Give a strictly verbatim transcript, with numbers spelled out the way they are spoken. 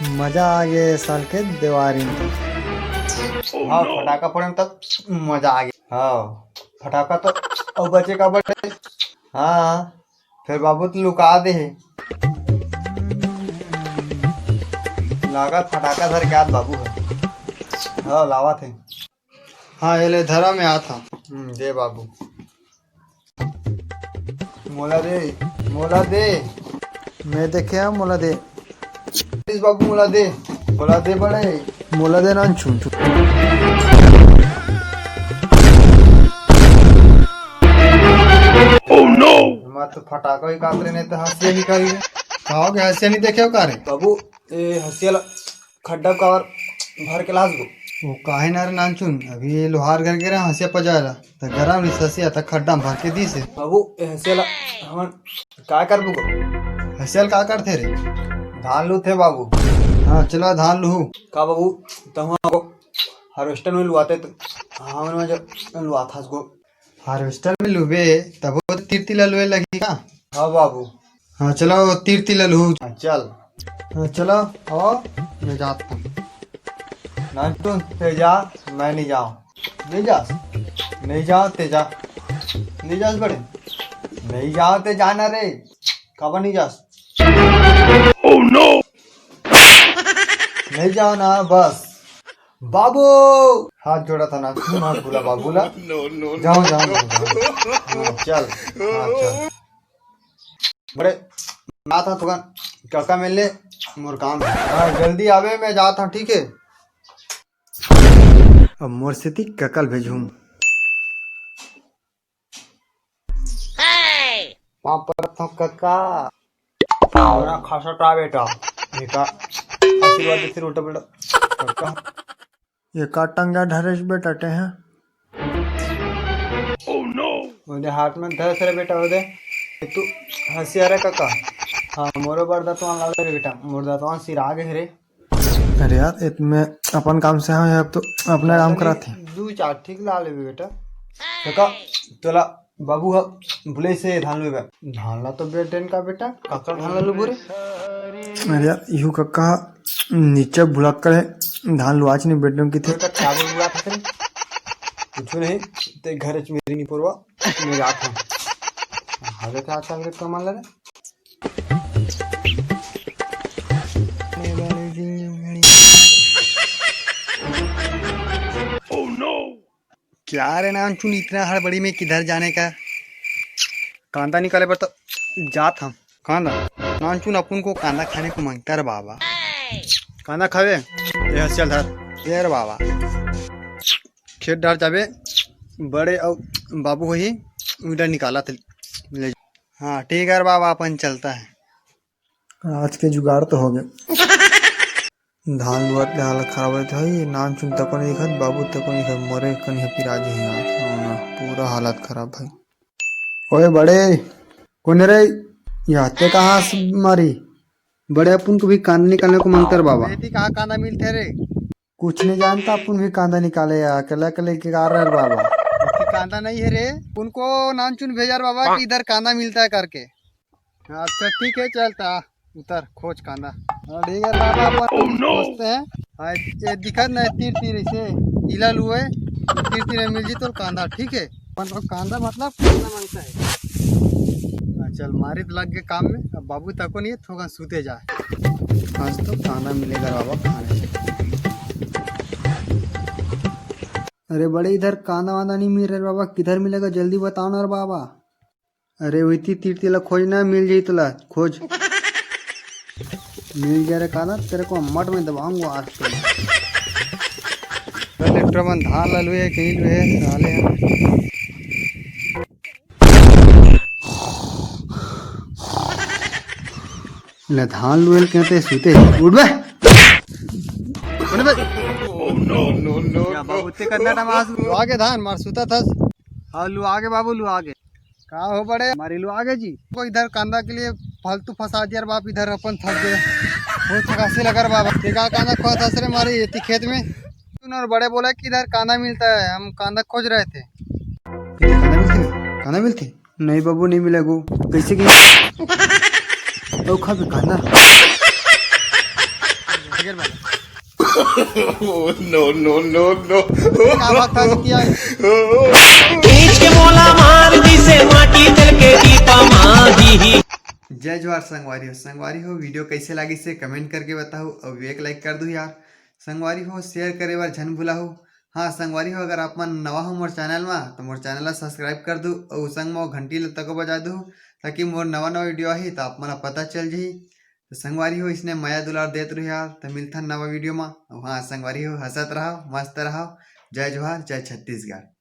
मजा आ गे साल के देवारी में। हाँ, फटाका फोड़े में तब मजा आ गे। हाँ, फटाका तो अउ बचे का बड़े। हाँ, फिर बाबू तो लुका दे हे। लागत फटाका धर के आत बाबू हे। हाँ, लावत हे। हाँ, ये ले धरा, मैं आत हूँ। हम्म, दे बाबू। मोला दे, मोला दे। मैं देखे हूँ, मोला दे। प्लीज बाबू, मोला दे, मोला दे बड़े। मोला दे ना, छुन छुन। Oh no! मैं तो फटाका ही काट रहे, नहीं तो हंसिया ही करी। कहा हो गया, हंसिया नहीं देखे हो का रे? बाबू, ए हंसिया ला खड्डा काबर भर के लास गो। वो काहे ना रे नानचुन, अभी ये लोहार घर के रहे हंसिया पजाए ला, त गरम रिस हंसिया त खड्डा में भर के दीस हे। बाबू, ए हंसिया ला हमन का करबो गो? हंसिया ला का करथे रे? धान लूथे बाबू। हाँ, चला धान लूहू। का बाबू, तहु को हार्वेस्टर में लुआते त हमन में जो लुआथस गो। हार्वेस्टर में लुबे तब वो तीर तीर ला लुए लगही का? हाँ बाबू। हाँ, चलो, तीर तीर लूहू। हाँ, चल। हाँ, चलो, आओ, मैं जाता हूँ। नानचुन, ते जा, मैं नहीं जाऊँ। नहीं जास? नहीं जाऊँ, ते जा। नहीं जास बड़े? नहीं जाऊँ, ते जाना रे। काबर नहीं जास? Oh no! नहीं जाओ ना, बस। बाबू! हाथ जोड़ा था ना, मत बुला बाबू ला। No, no, जाओ, जाओ, जाओ, जाओ। हाँ, चल, हाँ, चल। बड़े, मैं आता हूँ तुगन, कका मिल ले, मोर काम है। हाँ, जल्दी आवे, मैं जाता हूँ, ठीक है? अब मोर सेती कका ल भेजहूँ। पाँव परत हूँ कका, मोला खसटा बेटा, बेटा, आशीर्वाद देथे उल्टा पुल्टा कका। ये का टंगा धरेस बेटा तें ह? ओदे हाथ में धरेस रे बेटा, ओदे। तू हंसिया रे कका। हाँ, मोरो बर दतवान ला दे रे बेटा, मोर दतवान सिरा गे हे रे। अरे यार, ये तो मैं अपन काम से हंव, अब तो अपना काम कराथे। दू चार ठीक ला लेबे बेटा। कका, तोला बाबू ह बुलाइस हे धान लुए बर। धान ला तो बेटेन का बेटा, काकर धान ला लुबो रे? अरे यार, इहू कका नीचे भुलक्कड़ हे, धान लुआच नहीं बेटेन की थे। बेटा, क्या बोल बुला था तेरे? कुछ नहीं, ते घर च मेरी नहीं पुरवा, मैं जात हूँ। हालत है आजकल के कमाल रे। Oh no! क्या रे नानचुन, इतना हड़बड़ी में किधर जाने का? कांदा निकाले बर तो जात हंव। कांदा? नानचुन, अपन को कांदा खाने को मांगता रे बाबा। कांदा खावे? ये हंसिया ल धर। ये रे बाबा। खेत डार जाबे, बड़े अउ बाबू होही, उइला निकालत ले। हाँ, ठीक है रे बाबा, अपन चलता है। आज के जुगाड़ तो हो गए। धान लुआत ले हालत खराब होत हे भाई, नानचुन तको नहीं दिखत, बाबू तको नहीं दिखत, मोरे कनी ह पिराज हे आज। हाँ ना, पूरा हालत खराब भाई। ओए बड़े, कोन रे? या ते कहाँ से मारी? बड़े, अपन को भी कांदा निकालने को मांगता रे बाबा। बेटी, कहाँ कांदा मिलते रे? कुछ नहीं जानता, अपन भी कांदा निकाले या, अकेला अकेले के कार रहे बाबा। कि कांदा नहीं है रे, उनको नानचुन भेजा रे बाबा कि इधर कांदा मिलता है करके। अच्छा ठीक है, चलता उतर खोज कांदा। हाँ, ठीक है बाबा, अपन Oh no! खोजते हैं। हाँ, ये दिखत ना तीर तीर ऐसे इला लुए, तीर तीर में मिल जी तो कांदा, ठीक है। अपन को कांदा मतलब कांदा मांगता है। हाँ, चल मारित लग गए काम में, अब बाबू तको नहीं है, थोड़ा सूते जाए। आज तो कांदा मिलेगा रे बाबा खाने से। अरे बड़े, इधर कांदा वांदा नहीं मिल रहा रे बाबा, किधर मिलेगा? जल्दी बताओ ना रे बाबा। अरे वही तीर तीर ला खोज ना, मिल जाई तोला, खोज। मिल जा रे कांदा, तेरे को मट में दबाऊंगा आज तो। ट्रैक्टर मन धान ला लुए कहीं लुए साले। ले धान लुएल कहते सूते। उठ बे। उठ बे। क्या बाबू, ते करना था मास? लुआ के धान मार सूता था। हाँ, लुआ के बाबू, लुआ के। का हो बड़े, मारी लुआ के जी? को इधर कांदा के लिए फालतू फंसा दिया रे बाप, इधर अपन थक गए। बहुत थकासी लगा रे बाबा। ते का कांदा खोत हस रे मारे एती खेत में? सुन, और बड़े बोला कि इधर कांदा मिलता है, हम कांदा खोज रहे थे। इधर कांदा मिलते? कांदा मिलते? नहीं बाबू, नहीं मिलेगो। कैसे की? ओ खा भी कांदा। Oh, no, no, no, no. क्या बात था जीतिया? खींच के मोला मार दिसे माटी तेल के दीपा माही। जय जोहार संगवारी हो। संगवारी हो, वीडियो कैसे लागिस हे कमेंट करके बताहू, अउ एक लाइक कर दू यार। संगवारी हो, शेयर करे बर झन भुलाहू। हाँ संगवारी हो, अगर आप मन नवा हो मोर चैनल मा, तो मोर चैनल ला सब्सक्राइब कर दू अउ संग मा घंटी ला तको बजा दू, ताकि मोर नवा नवा वीडियो आही तो आप मन ला पता चल जाही। तो संगवारी हो, इसने मया दुलार देत रहू यार। तो मिलथन नवा वीडियो मा। अउ हाँ संगवारी हो, हंसत रहो, मस्त रहो। जय जोहार, जय छत्तीसगढ़।